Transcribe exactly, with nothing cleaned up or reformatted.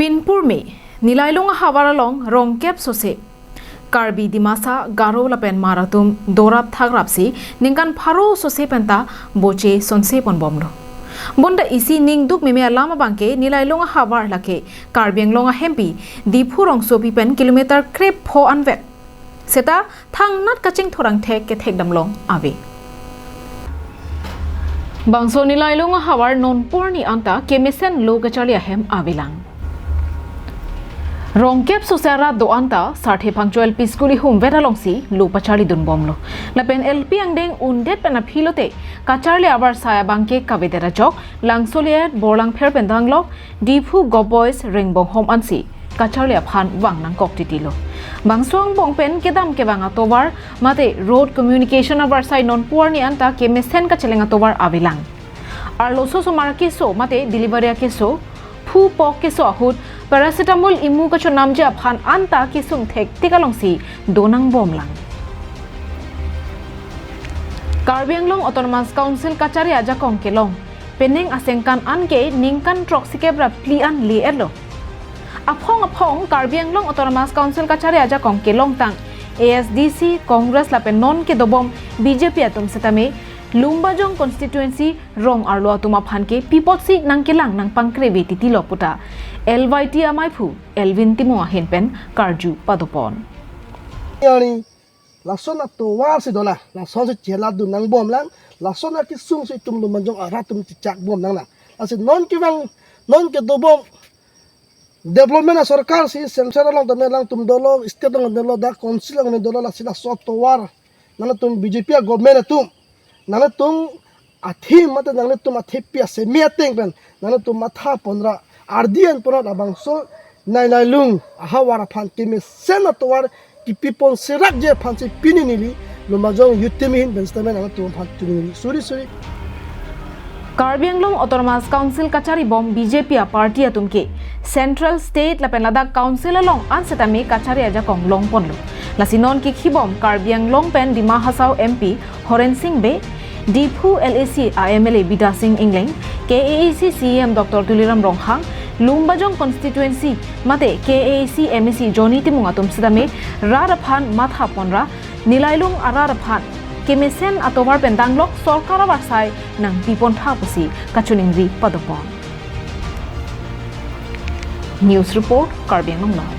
Inpurme, Nilailung ahavar along rongkep sose Karbi, Dimasa, Garo lapen Hmar atum dorap thakrapsi ningkan pharo sose penta boche sonse ponbomlo. Bonta isi ning dukmeme alam abangke Nilailung ahavar lake Karbi Anglong ahempi Diphu rongsopi pen kilometer krepho anvet. Seta thangnat kachingthurang thek kethekdam along ave. Bangso Nilailung ahavar non porni anta kemesen lo kacharli ahem avelang. Rongkep sose arat do anta Sarthe Phangcho L P School ihumvet alongsi lo pacharlidunbomlo. Lapen L P angdeng undet pen aphi lote kacharli avarsai abangke kavedet ajok Langsoliet Borlangpher pen danglok Diphu Govt Boys Rengbonghom ansi kacharli aphan vang nangkok titilo. Bangso angbong pen kedam kevang atovar mate road communication avarsai non porni anta kemesen kacheleng atovar avelang. Arloso osomar akeso mate delivery akeso, phu pok keso ahut paracetamol imu kachonamji aphan anta kesung thektik alongsi donangbomlang. Karbi Anglong Autonomous Council kachari ajakong kelong penang asengkan anke ningkan throksikep ra phli an le-etlo. Aphong aphong Karbi Anglong Autonomous Council kachari ajakong kelongtang A S D C, Congress lapen non kedobom B J P atum setame Lumbajong constituency rong arlo atum aphan ke pi apotsi nangkelang nangpangkrevi titilo puta L Y T amaiphu Elvin Timung ahin pen karju padopon. Ani lason atovar si dolang, lasonsi cheladun nangbomlang, lason akesung si itum Lumbajong arat atum chechakbom nanglang. Lasi non kevang, non kedobom development asorkar si central along tame alangtum dolo, state along dolo, dak council along dolo, lasi laso atovar nanglitum B J P a government atum nanglitum athim mate nanglitum athepi aseme ateng pen nanglitum matha ponra ardi an ponra labangso Nilailung ahavar aphan kemesen atovar kipi pon serakji aphansi pini neli Lumbajong Youth Team ahin pen setame nanglitum aphan chuningri suri suri. Karbi Anglong Autonomous Council kacharibom B J P a party atum ke Central, State lapen ladak Council along an setame kachari ajakong longponlo. Lasi non kekhibom Karbi Anglong pen Dima Hasao M P Horen Sing Bey, Diphu L A C a M L A Bidya Sing Engleng, K A A C C E M Doctor Tuliram Ronghang, Lumbajong constituency mate K A A C M A C Johnny Timung atum setame rat aphan matha ponra Nilailung arat aphan kemesen atovar pen danglok sorkar avarsai nangpi pontha pusi kachuningri padopon. News report, Karbi Anglong Live.